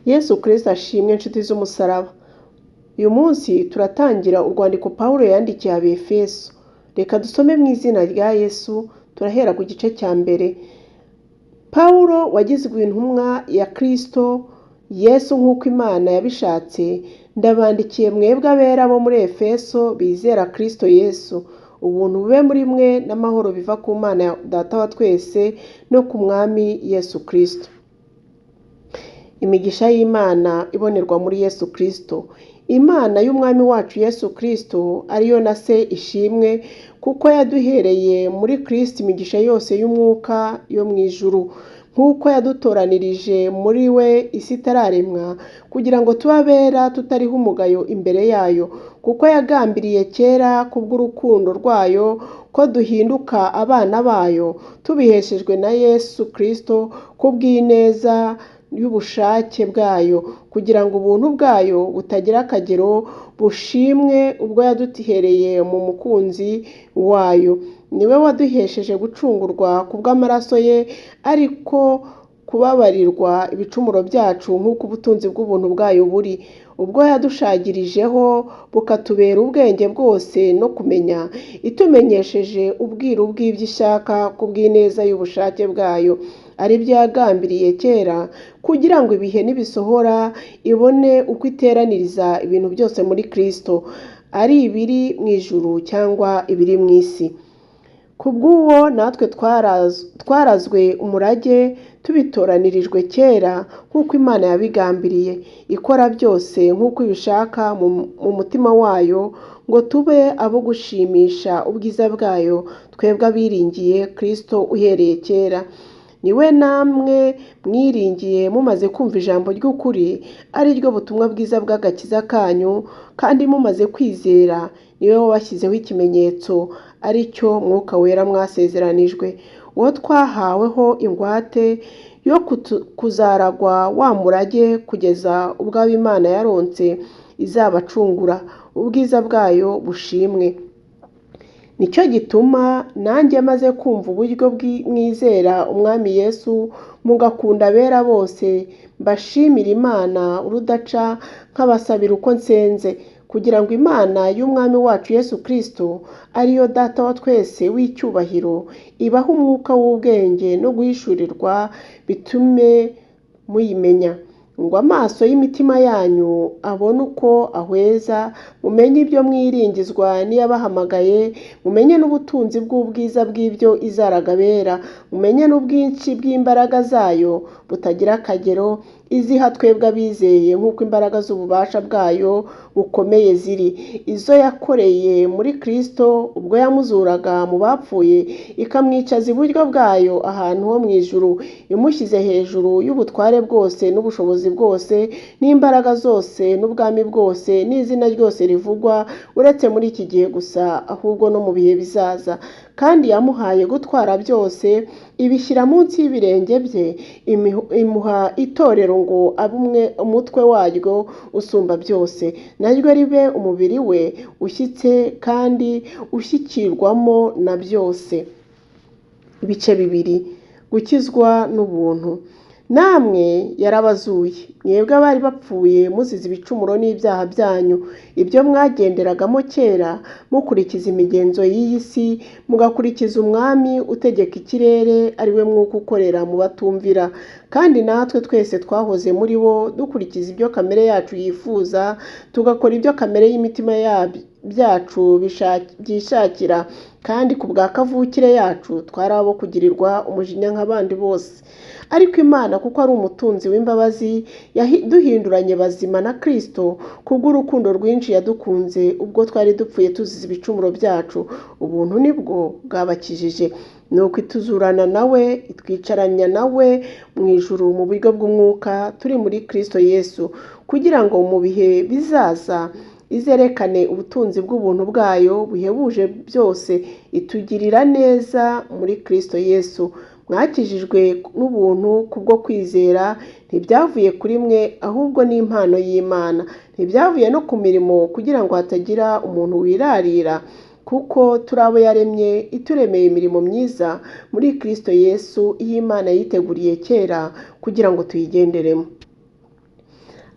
Yesu Kristo ashimwe nshuti z'umusaraba. Uyu munsi turatangira urwandiko Pawulo yandikiye Abefeso. Reka dusome mu izina rya Yesu, turahera ku gice cya mbere. Pawulo wagizwe intumwa ya Kristo Yesu nk'uko Imana yabishatse, ndabandikiye mwebwe abera bo muri Efeso bizera Kristo Yesu. Ubuntu bube muri mwe n'amahoro biva ku Mana Data wa twese no ku Mwami Yesu Kristo. Imigisha y'Imana ibonerwa muri Yesu Kristo. Imana y'Umwami wacu Yesu Kristo ariyo na Se ishimwe kuko yaduhereye muri Kristo imigisha yose y'umwuka yo mu ijuru, nk'uko yadutoranirije muri we isi itararemwa, kugira ngo tube abera tutariho umugayo imbere yayo, kuko yagambiriye kera kubw'urukundo rwayo ko duhinduka abana bayo, tubiheshejwe na Yesu Kristo kubw'ineza y'ubushake bwayo, kugira ngo ubuntu bwayo butagira akagero bushimwe ubwo yaduhereye mu mukunzi wayo. Niwe waduhesheje gucungurwa kubw'amaraso ye, ariko kubabarirwa ibicumuro byacu nk'uko ubutunzi bw'ubuntu bwayo buri, ubwo yadushagirijeho bukatubera ubwenge bwose no kumenya, itumenyesheje ubwiru bw'ibyo ishaka kubw'ineza y'ubushake bwayo, ari byo yagambiriye kera, kugira ngo ibihe nibisohora ibone uko iteraniriza ibintu byose muri Kristo, ari ibiri mu ijuru cyangwa ibiri mu isi. Kubw'uwo natwe twarazwe umurage tubitoranirijwe kera nk'uko Imana yabigambiriye, ikora byose nk'uko ibishaka mu mutima wayo, ngo tube abo gushimisha ubwiza bwayo, twebwe abiringiye Kristo uhereye kera. Niwe namwe mwiringiye mumaze kumva ijambo ry'ukuri, ari ryo butumwa bwiza bw'agakiza kanyu, kandi mumaze kwizera, niwe wabashyizeho ikimenyetso, ari cyo Mwuka Wera mwasezeranijwe, uwo twahaweho ingwate yo kuzaragwa wa murage kugeza ubwo abo Imana yaronse izabacungura, ubwiza bwayo bushimwe. Nicyo gituma nanjye maze kumva uburyo mwizera Umwami Yesu, mugakunda abera bose, mbashimira Imana urudaca nkabasabira uko nsenze, kugira ngo Imana y'Umwami wacu Yesu Kristo, ariyo Data wa twese w'icyubahiro, ibahe umwuka w'ubwenge no guhishurirwa bitume muyimenya, ngo amaso y'imitima yanyu abone uko ahweza, mumenye ibyo mwiringizwa n'iyabahamagaye, mumenye n'ubutunzi bw'ubwiza bw'ibyo izaraga abera, mumenye n'ubwinshi bw'imbaraga zayo butagira akagero, iziha twebwe abizeye nk'uko imbaraga z'ububasha bwayo bukomeye ziri, izo yakoreye muri Kristo ubwo yamuzuraga mu bapfuye, ikamwicaza iburyo bwayo ahantu ho mu ijuru, imushyize hejuru y'ubutware bwose n'ubushobozi bwose n'imbaraga zose n'ubwami bwose n'izina ryose rivugwa, uretse muri iki gihe gusa, ahubwo no mu bihe bizaza. Kandi yamuhaye gutwara byose, ibishyira munsi y'ibirenge bye, imuha itorero ngo abe umwe umutwe waryo usumba byose, naryo ribe umubiri we ushyitse kandi ushyikirwamo na byose. Ibice bibiri, gukizwa n'ubuntu. Namwe yarabazuye, mwebwe abari bapfuye muzize ibicumuro n'ibyaha byanyu, ibyo mwagenderagamo kera, mukurikiza imigenzo y'iyi si, mugakurikiza umwami utegeka ikirere, ari we mwuka ukorera mu batumvira. Kandi natwe twese twahoze muri bo, dukurikiza ibyo kamere yacu yifuza, tugakora ibyo kamere y'imitima byacu byishakira, kandi ku bwa kavukire yacu twari abo kugirirwa umujinya nk'abandi bose. Ariko Imana kuko ari umutunzi w'imbabazi, yaduhinduranye bazima na Kristo kubw'urukundo rwinshi yadukunze ubwo twari dupfuye tuzize ibicumuro byacu, ubuntu nibwo bwabakijije. Nuko ituzurana nawe, itwicaranya nawe mu ijuru mu buryo bw'umwuka, turi muri Kristo Yesu, kugira ngo mu bihe bizaza izerekane ubutunzi bw'ubuntu bwayo buhebuje byose, itugirira neza muri Kristo Yesu. Mwakijijwe n'ubuntu kubwo kwizera, ntibyavuye kuri mwe, ahubwo ni impano y'Imana. Ntibyavuye no ku mirimo, kugira ngo hatagira umuntu wirarira, kuko turi abo yaremye, ituremeye imirimo myiza muri Kristo Yesu, iyo Imana yiteguriye kera kugira ngo tuyigenderemo.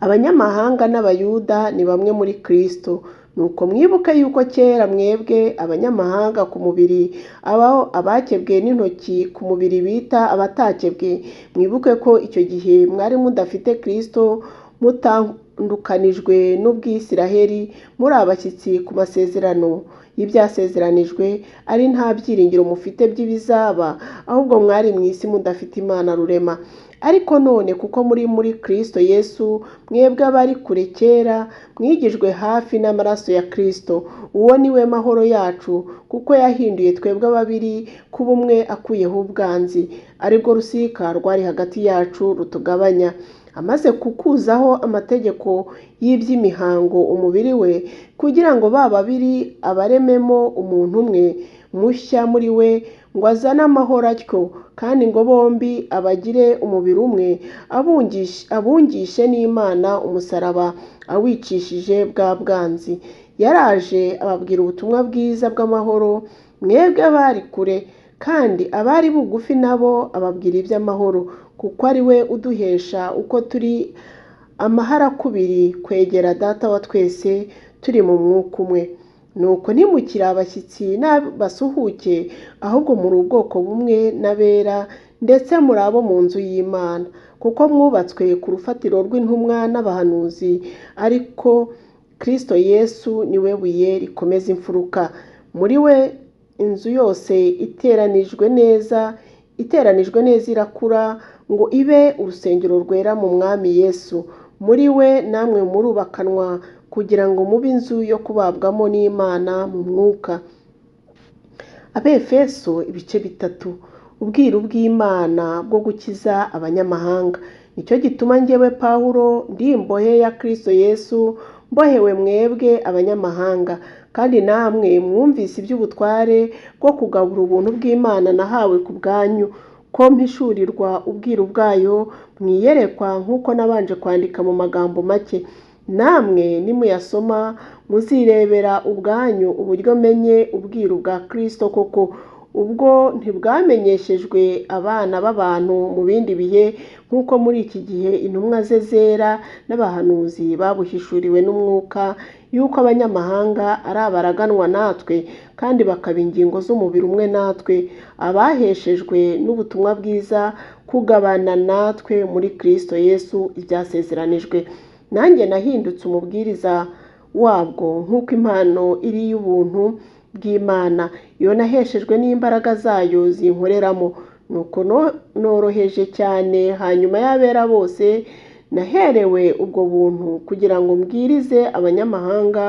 Abanyamahanga n'Abayuda ni bamwe muri Kristo. Nuko mwibuke yuko kera mwebwe abanyamahanga ku mubiri, abaho abakebwe n'intoki ku mubiri bita abatakebwe, mwibuke ko icyo gihe mwari mudafite Kristo, mutandukanijwe n'ubwisiraheli, muri abashyitsi ku masezerano y'ibyasezeranijwe, ari nta byiringiro mufite by'ibizaba, ahubwo mwari mu isi mudafite Imana rurema. Ariko none kuko muri muri Kristo Yesu, mwebwe abari kure kera, mwigijwe hafi n'amaraso ya Kristo. Uwo ni we mahoro yacu, kuko yahinduye twebwe ababiri kuba umwe akuyeho ubwanzi, aribwo rusika rwari hagati yacu rutugabanya. Amaze kukuzaho amategeko y'iby'imihango umubiri we, kugira ngo ba babiri abarememo umuntu umwe mushya muri we, ngo azane amahoro atyo, kandi ngo bombi abagire umubiri umwe, abungishe n'Imana umusaraba, awicishije bwa bwanzi. Yaraje ababwira ubutumwa bwiza bw'amahoro, mwebwe abari kure, kandi abari bugufi nabo ababwira iby'amahoro, kuko ari we uduhesha uko turi amaharakubiri kwegera Data wa twese turi mu mwuka umwe. Nuko ntimukiri abashyitsi n'abasuhuke, ahubwo muri ubwoko bumwe n'abera, ndetse muri abo mu nzu y'Imana, kuko mwubatswe ku rufatiro rw'intumwa n'abahanuzi, ariko Kristo Yesu ni we buye rikomeza imfuruka. Muri we inzu yose iteranijwe neza irakura ngo ibe urusengero rwera mu Mwami Yesu. Muri we namwe murubakanwa kugira ngo mube inzu yo kubabwamo n'Imana mu mwuka. Abefeso ibice 3. Ubwiru bw'Imana bwo gukiza abanyamahanga. Nicyo gituma njyewe Pawulo ndi imbohe ya Kristo Yesu, mbohewe mwebwe abanyamahanga, kandi namwe mwumvise iby'ubutware bwo kugabura ubuntu bw'Imana nahawe ku bwanyu, ko mpishurirwa ubwiru bwayo mwiyerekwa nk'uko nabanje kwandika mu magambo make. Namwe nimuyasoma muzirebera ubwanyu uburyo menye ubwiru bwa Kristo koko, ubwo ntibwamenyeshejwe abana b'abantu mu bindi bihe, nk'uko muri iki gihe intumwa ze zera n'abahanuzi babuhishuriwe n'umwuka, yuko abanyamahanga ari abaraganwa natwe, kandi bakaba ingingo z'umubiri umwe natwe, abaheshejwe n'ubutumwa bwiza kugabana natwe muri Kristo Yesu ibyasezeranijwe. Nanjye nahindutse umubwiriza wabwo nk'uko impano iri y'ubuntu bw'Imana, iyo naheshejwe n'imbaraga zayo zinkoreramo. Nuko noroheje cyane hanyuma y'abera bose, naherewe ubwo buntu kugira ngo mbwirize abanyamahanga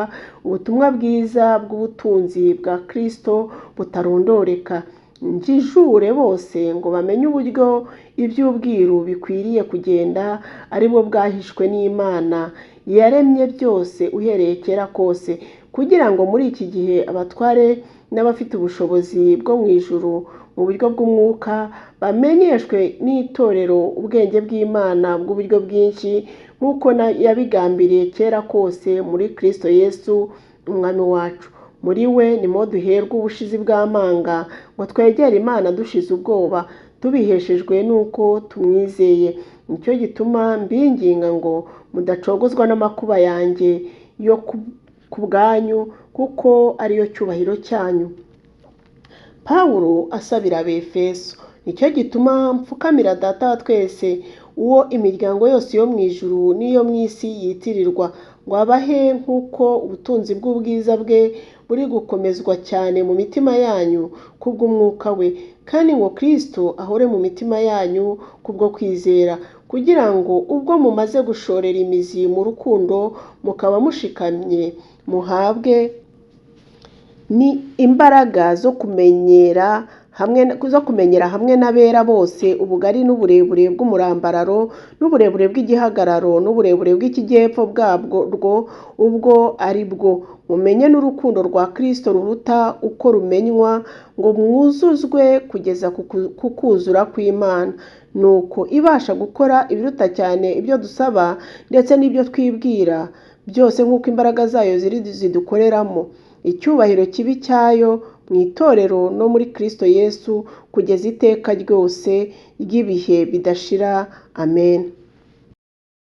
ubutumwa bwiza bw'ubutunzi bwa Kristo butarondoreka, njijure bose ngo bamenye uburyo iby'ubwiru bikwiriye kugenda, aribwo bwahishwe n'Imana yaremye byose uhereye kera kose, kugira ngo muri iki gihe abatware n'abafite ubushobozi bwo mu ijuru mu buryo bw'umwuka bamenyeshwe n'itorero ubwenge bw'Imana bw'uburyo bwinshi, nk'uko yabigambiriye kera kose muri Kristo Yesu umwami wacu. Muri we nimo duherwa ubushizi bw'amanga ngo twegere Imana dushize ubwoba, tubiheshejwe n'uko tumwizeye. Nicyo gituma mbinginga ngo mudacogozwa n'amakuba yanjye yo ku bwanyu, kuko ariyo cyubahiro cyanyu. Pawulo asabira Abefeso. Nicyo gituma mpfukamira Data wa twese, uwo imiryango yose yo mu ijuru n'iyo mu isi yitirirwa, ngo abahe nk'uko ubutunzi bw'ubwiza bwe buri gukomezwa cyane mu mitima yanyu kubw'umwuka we, kandi ngo Kristo ahore mu mitima yanyu kubwo kwizera, kugira ngo ubwo mumaze gushorera imizi mu rukundo mukaba mushikamye, muhabwe ni imbaraga zo kumenyera hamwe n'abera bose ubugari n'uburebure bw'umurambararo n'uburebure bw'igihagararo n'uburebure bw'ikijyepfo bwabwo ubwo ari bwo, mumenye n'urukundo rwa Kristo ruruta uko rumenywa, ngo mwuzuzwe kugeza ku kuzura kw'Imana. Nuko ibasha gukora ibiruta cyane ibyo dusaba ndetse n'ibyo twibwira byose, nk'uko imbaraga zayo ziri zidukoreramo. Icyubahiro kibi cyayo mu itorero no muri Kristo Yesu kugeza iteka ryose ry'ibihe bidashira. Amen.